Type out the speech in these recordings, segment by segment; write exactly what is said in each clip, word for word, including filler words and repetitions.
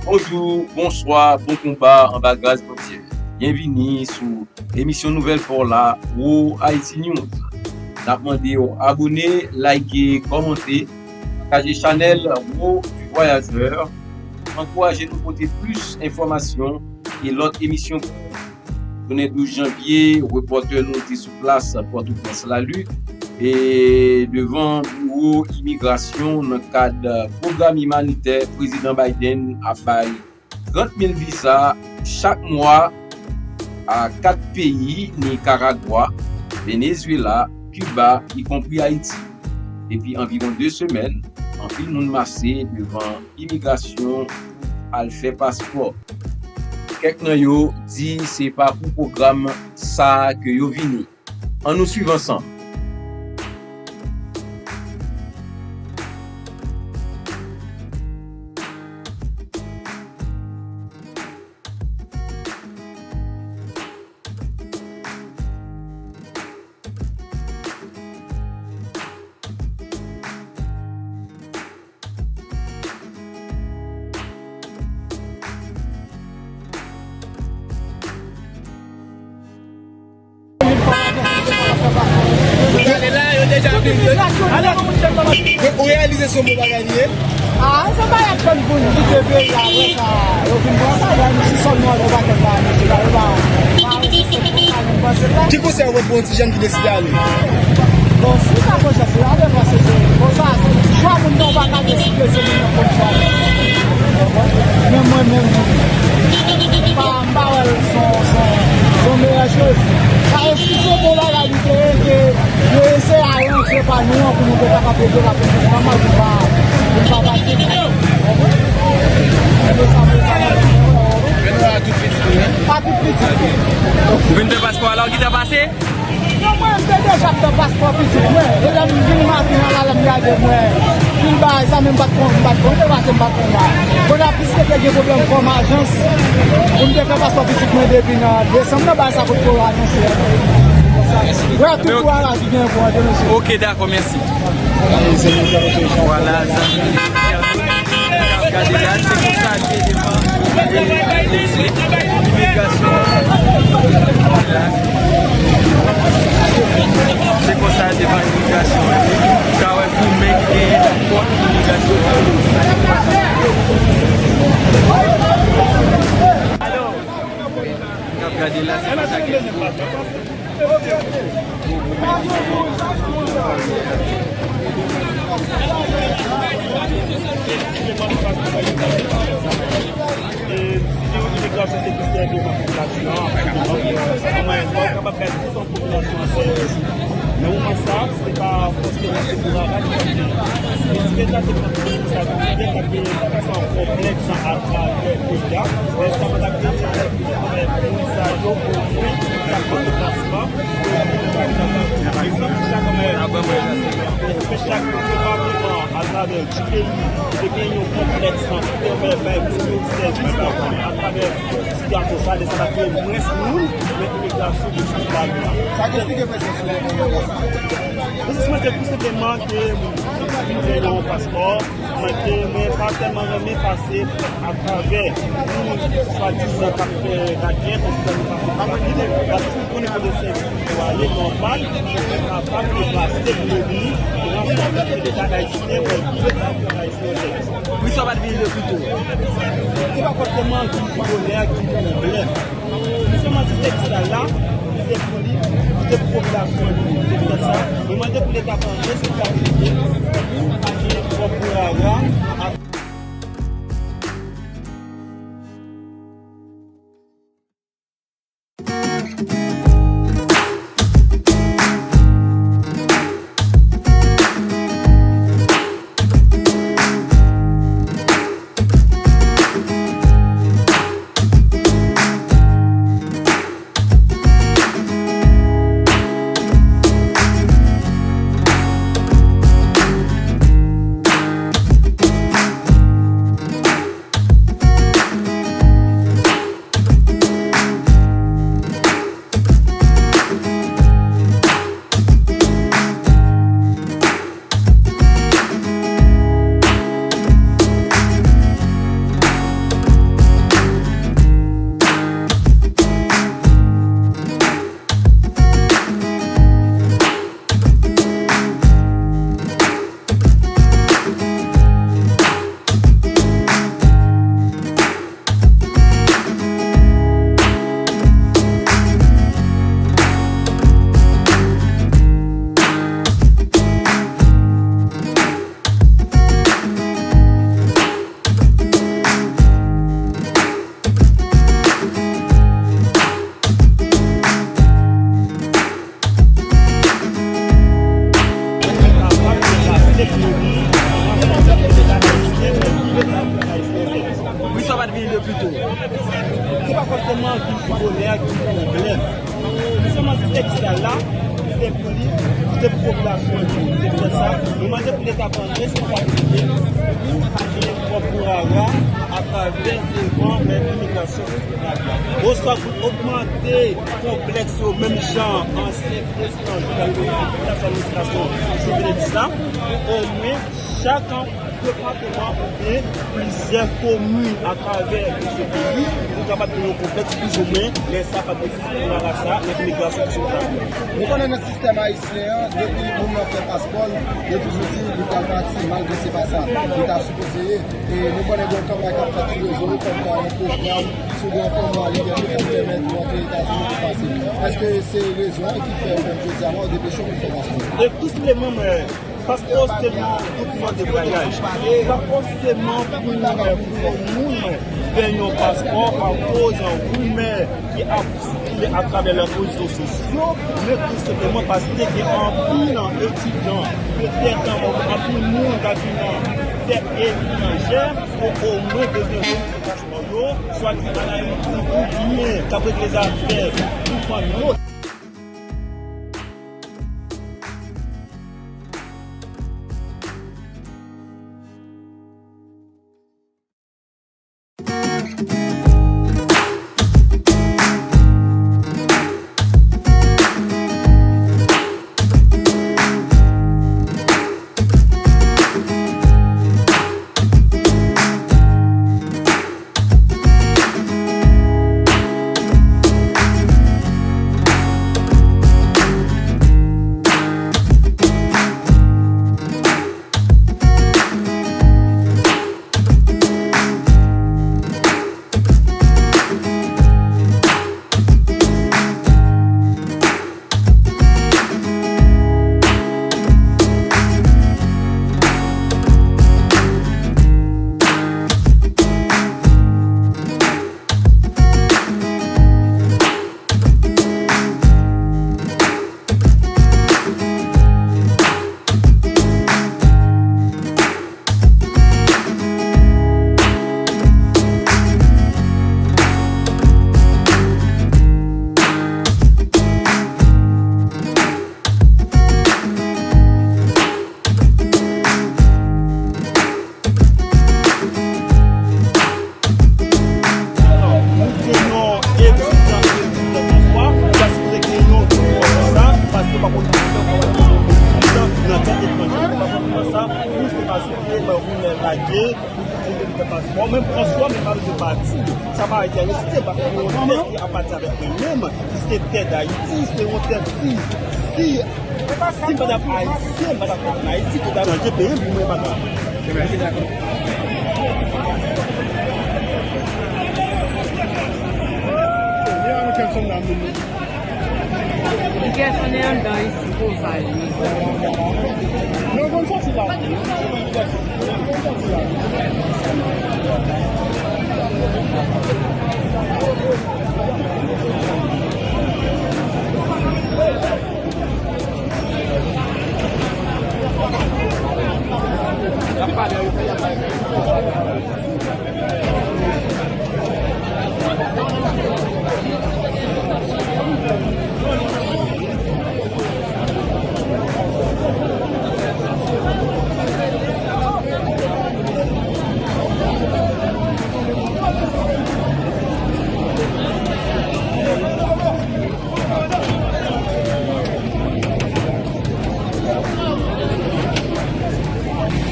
Bonjou, bonswa, bon konba anba gras Bondye. Byenvini sou emisyon Nouvèl Pò la, Wo Haiti News. N ap mande w abone, like, kòmante, pataje chanèl Wo du Voyageur. Ankouraje nou pote plis enfòmasyon e lòt emisyon pou ou. Jounen douz janvye, repòtè nou te sou plas Pòtoprens Lalit, e devan biwo imigrasyon nan kad pwogram imanitè Prezidan Biden ap bay trant mil viza chak mwa a kat peyi, Nikaragwa, Venezuela, Kiba, ikonpri Ayiti. Depi anviwon de semèn, anpil moun mache devan imigrasyon pou al fè paspò. Kèk nan yo di se pa pou pwogram sa a ke yo vini. Ann nou swiv ansanm. Ou reyalize se yon bon bagay li ye? Ah, se pa y ap tann pou n kite peyi a, apre sa, yo vin pran sa, y a nou si sòl nou anlè pakèt la, mesye, la, yo pa, pa arete se pou sa, nou panse sa. Ki konsèy ou pou yon ti jèn ki deside ale? Bon, si sa fè chans la, ale, paske se, bon, sa, se chwa moun nan, ou pa ka deside, se moun nan konn chwa li. Men mwen menm, pa M pa wè l se yon, se yon, se yon meyè choz. Sa yo, si se bon bagay li te ye, ke yo eseye aranje pa nou an pou nou te kapab rete la pou nou, nòmal pou pa, pou pa pase. Men nou la tout pitit, wi. Pa tout pitit. Ou vin fè paspò a la, ou gentan pase? Non, mwen, m te deja fè paspò pitit mwen. E lè m vin maten an la, lè m gade, mwen, pil bagay sa, men m pa t konn, m pa t konn, paske m pa t konn la. Kounye a, piske te gen pwoblèm kòm ajans, pou m te fè paspò pitit mwen depi nan desanm nan, bagay sa potko anonse. Wè, tout bagay la ki gen pou antre, mesye. Ok, dakò, mèsi. Vwala, zanmi. Gade la, se konsa l ye devan imigrasyon. Se konsa devan imigrasyon. Ou ka wè goumen ki genyen nan pòt imigrasyon. N ap gade la, se konsa l ye. E, si gen yon imigrasyon, se pou sèvi nan popilasyon an, anpil nan popilasyon an, kapab bay tout yon popilasyon an sèvis. Men moman sa, se pa fòseman se pou rara ki ap genyen. Prezidan te pran pou sa, prezidan te fè yon konplèks atravè peyi a, men sa pa ta genyen pou moun sa yo ofri sa konn plasman. Pa egzanp, si chak mè, si chak gouvènman atravè Jikeli te gen yon konplèks ki te fè bay pou yo sèvis atravè sitiyasyon sa, de sa ta kreye mwens moun nan imigrasyon ki sou lari a. Sa ki eksplike prezans ou nan konferans sa? Prezans mwen se tou senpleman ke m vin fè yon paspò. Mwen te, mwen pa tèlman renmen pase atravè moun swadizan k ap fè radyè, konn fè nou pase pa moun, paske si w konnen kote sèvis pou ale nòmal, ou kapab deplase pou yo vini, e nan sa w mèt Leta ayisyen, wè, Leta ayisyen sèvis. Poukisa w pa t vini de pito? Se pa fòseman ki bonè, ki pwoblèm. Li sèlman se sèvis la la, li se pou li, li se pou popilasyon li, se poutèt sa, mwen mande pou Leta pran responsabilite, pa gen twòp rara. Wi, sa pa t vini de pito. Se pa fòseman ki bonè ki pwoblèm. Sèlman sistèm isyal la, se pou li, se pou popilasyon an ki te fè sa. Nou mande pou Leta pran responsabilite pou chache kòb pou rara atravè devan men imigrasyon. Oswa pou ogmante konplèks yo, menm jan ansyen prezidan Jovenel Moïse te fè sou administrasyon Jovenelis la, pou omwen chak depatman oubyen plizyè komin atravè plizyè peyi pou kapab gen yon konplèks plizoumwen, lè sa pa t egziste pou rara sa nan imigrasyon ki sou Ayiti. Nou konnen nan sistèm ayisyen an, depi moun nan fè paspò l, yo toujou di li pral pati, malgre se pa sa li ta sipoze ye. E nou konnen gen yon kanpay k ap fèt sou rezo yo kòmkwa yon pwogram, si w gen yon fanm nwa, li gen tout pèmèt ou antre Etazini pi fasil. Èske se rezon an ki fè, jodi a la, w depeche w pou fè paspò? E tou senpleman, men, paspò se yon dokiman de vwayaj. Pa fòseman pou, pou yon moun fè yon paspò akoz rimè ki ap sikile atravè lè rezo sosyo, men tou senpleman paske gen anpil etidyan, petèt anpil moun k ap vin nan tè etranjè, pou omwen bezwen jwenn paspò yo, swa ki al Ayiti oubyen k ap regle zafè pou fanmi yo. Alò, nou te yon etidyan, etidyan nan fwa, sa sipoze gen yon ti pwosè sa, paske pa konn nan tè etranjè. Pa konn sa, nou se pa sou pye, men ou men lage, ou te fè paspò, menm Franswa, men pa bezwen pati. Sa pa enterese, paske yon tè ki ap pati avèk mwen menm, ki se tè Dayiti, se yon tè si, si, si m pa t ap Ayisyen, m pa t ap ann Ayiti, ke ta chanje peyi m pou mwen pa ka. Li kè sonnen anndan isi, konsa li ye. Non, konn sòti la. Konn sòti la.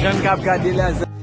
Jèn k ap gade la.